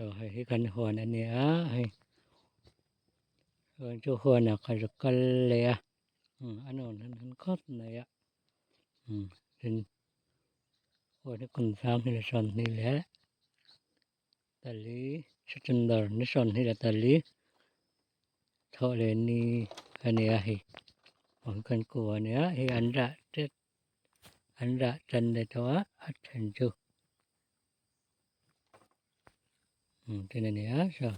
Aw hei hi kan huan a nia hei chuan chu huanah ka zu kal leh a a nuam han han khawp mai a tin huan hi kum sang hi la 24 leh pali September ni 24 thawh leh ni a nia hei huan kan kua a nia hei an rah tep an rah tan leh tawh a a then chu. Tin a ni a saw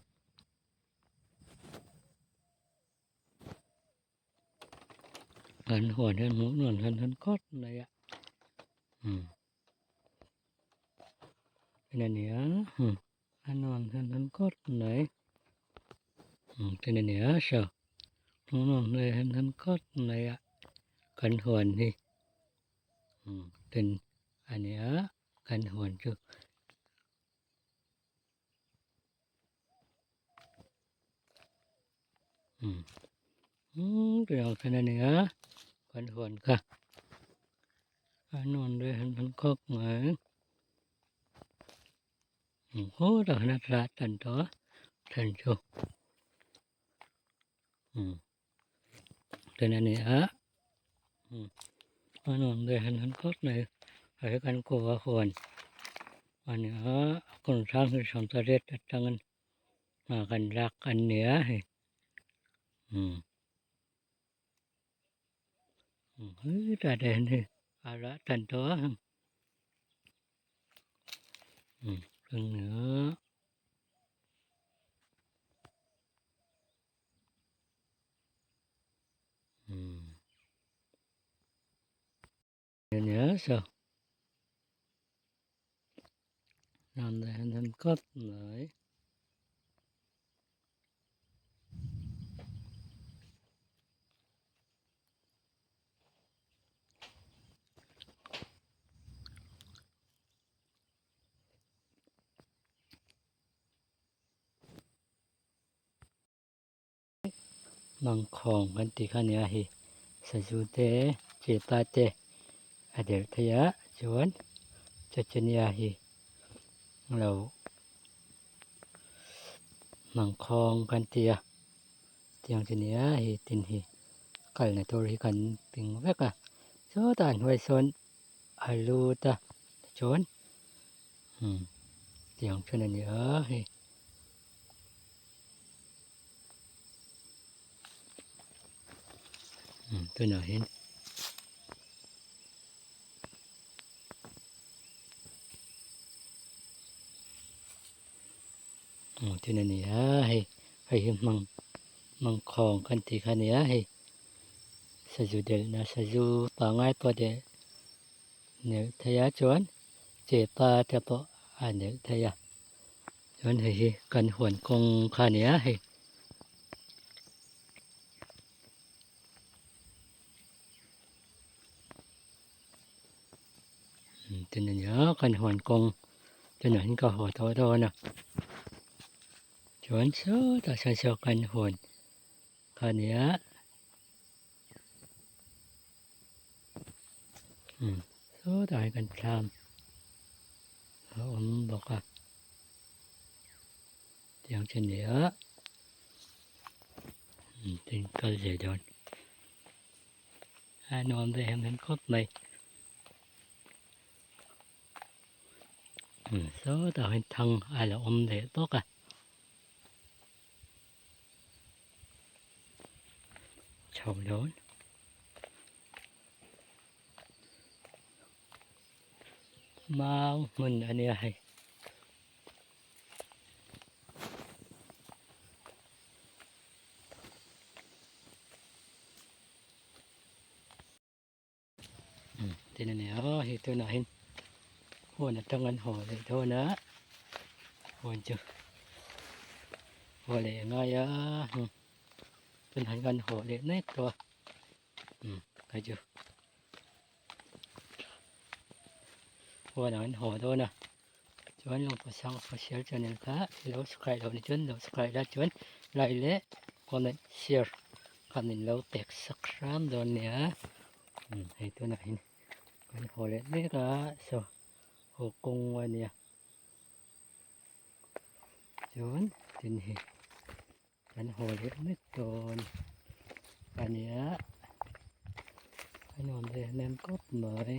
an huan hian hmuh nuam hian han khawp mai a tin a ni a a nuam hian han khawp mai tin a ni a saw hmuh nuam hian han khawp mai a kan huan hi tin a ni a. Kan huan chu umm tih khan a ni a kan huan kha a nuam ve han han khawp mai haw tak hian a tla tan tawh a then chu umm ten a ni a a nuam ve han han khawp mai a hi kan kua huan a ni a kum sanghnih 18 atangin hna kan lak an ni a hei umm hetah te hian hei a rah tan tawh a umm a ni a. Nia saw nam đây han han khawp mai Mangkhawng kan tih kha a ni a hei sazu te chepa te a derh thei a chuan chawchania hi lo mangkhawng kan ti a tiang chu a ni a hei tin hi kalna tur hi kan ping vek a sawtah a hnuai sawn a lut a tichuan tiang chuan a ni a hei. Tunah hian aw tin a ni a hei hei hi hmang mangkhawng kan tih kha a ni a hei sazu delhna sazu pangngai pawh delh nelh thei a chuan chepa te pawh a nelh thei a. Chuan hei hi kan huan kawng kha a ni a hei. Tin a ni a kan huan kawng tunah hian ka haw tawh dawn a chuan sawtah sawn saw kan huan kha a ni a sawtah hian kan thlam a awm bawk a. Tiang chu ni a tin kal ve dawn a nuam ve hem hem khawp mai sawtah hian thang a la awm leh bawk a chho dawn. Mau hmun a nia hei. Tin a ni a hei tunah hian huan atang an haw leh dawn a huan chu haw leh a ngai a tunah hian kan haw leh mek tawh a hei chu. Huan an haw dawn a chuan lungpui sang official channel kha i lo subscribe loh ni chuan lo subscribe la chuan like leh comment share kha min lo pek sak hram dawn nia hei tunah hian kan haw leh mek a saw haw kawng a nia. Chuan tin hi kan haw leh mek dawn a nia a nuam ve hmel khawp mai.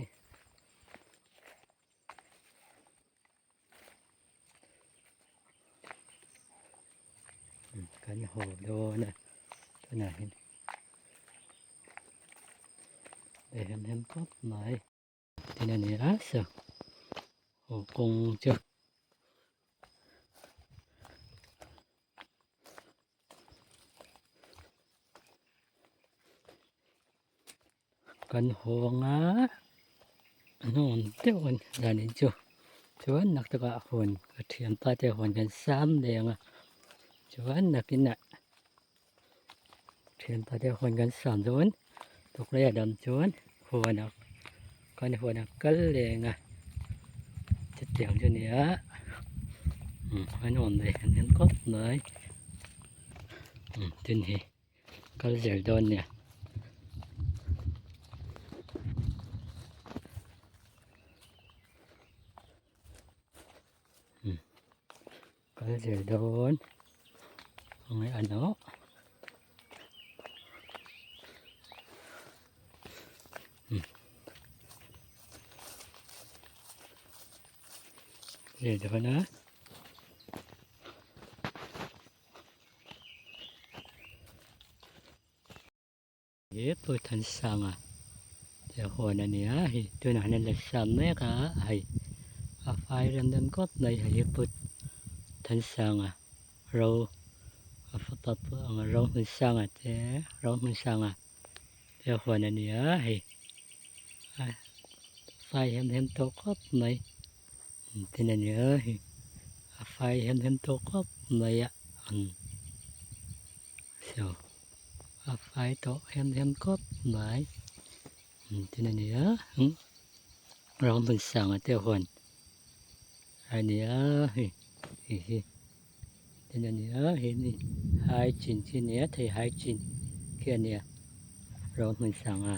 Kan haw dawn a tunah hian ve hem hem khawp mai. Tin a ni a saw haw kawng chu. Kan hawng a a hnung deuh a dan in chu chuan nak takah hawn ka thianpa te hawn kan sam leng a chuan nakinah thianpa te hawn kan sam dawn tukverh lam chuan huanah kan huanah kal leng a chutiang chu a ni a an awm ve em em khawp mai tin hi. Kal zel dawn nia. Kal zel dawn. Angai ano. Zel dawn a. He Puthansanga te huan a ni a hei tunah hian an la siam mek a hei a fai rem rem khawp mai hei hi Puthansanga ro a fapa ang Rohmunsanga te Rohmunsanga te huan a ni a hei a fai hem hem tawh khawp mai tin a ni a hei a fai hem hem tawh khawp mai a so a fai tawh hem hem khawp mai tin a ni a Rohmunsanga te huan a ni a hei hei hi tin a ni a hei ni hai chin chi a ni a thei hai chin khi a ni a Rohmunsanga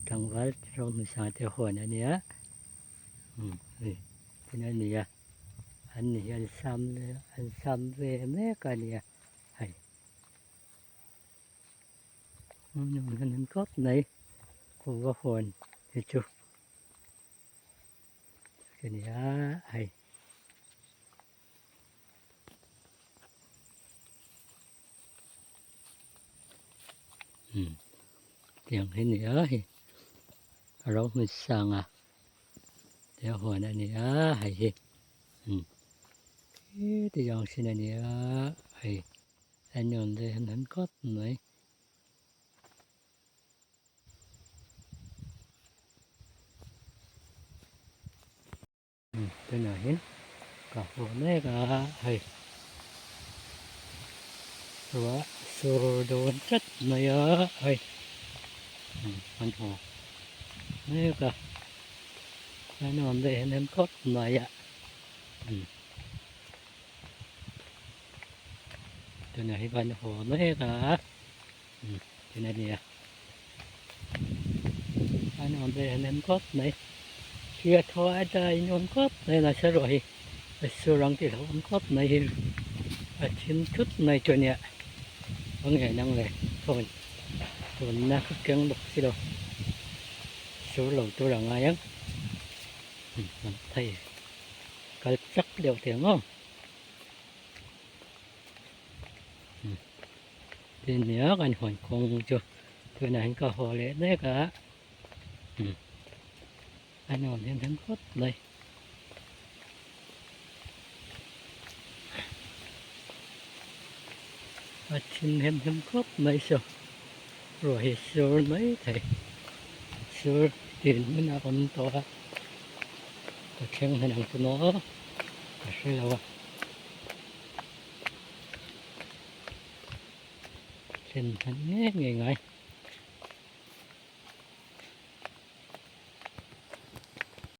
tlangval Rohmunsanga te huan a ni a. Hei tin a ni a an ni hi an sam an sam ve mek a nia hei an khawp mai kuhva huan hi chu a ni a hei. Tiang hi a ni a hei a ro hmun sang a te huan a ni a hei hi heti zawng sin a ni a hei a nuam ve hem hem khawp mai. Tunah hian ka hmu mek a hei ruah sur dawn tlat mai a hei an hmu mek a a nuam ve em em khawp mai a tunah hi kan haw mek a tin a nia. A nuam ve em em khawp mai thli a thaw a dai nuam khawp mai mahse ruah hi a sur ang tih hlauhawm khawp mai hi a thim thut mai chu ania a ngei nang le phone tunna ka keng bawk si lo sur lo tur a ngai ang an phei kal chak deuh thei ang aw. Tin nia kan hawn kawng chu tunah hian ka haw leh mek a a nuam hem hem khawp mai. A thim hem hem khawp mai saw ruah hi sur mai thei sur tin hmun a awm tawh a ka thleng hman ang chu maw ka hre lo a. Thlen hman ngei ngei ngai.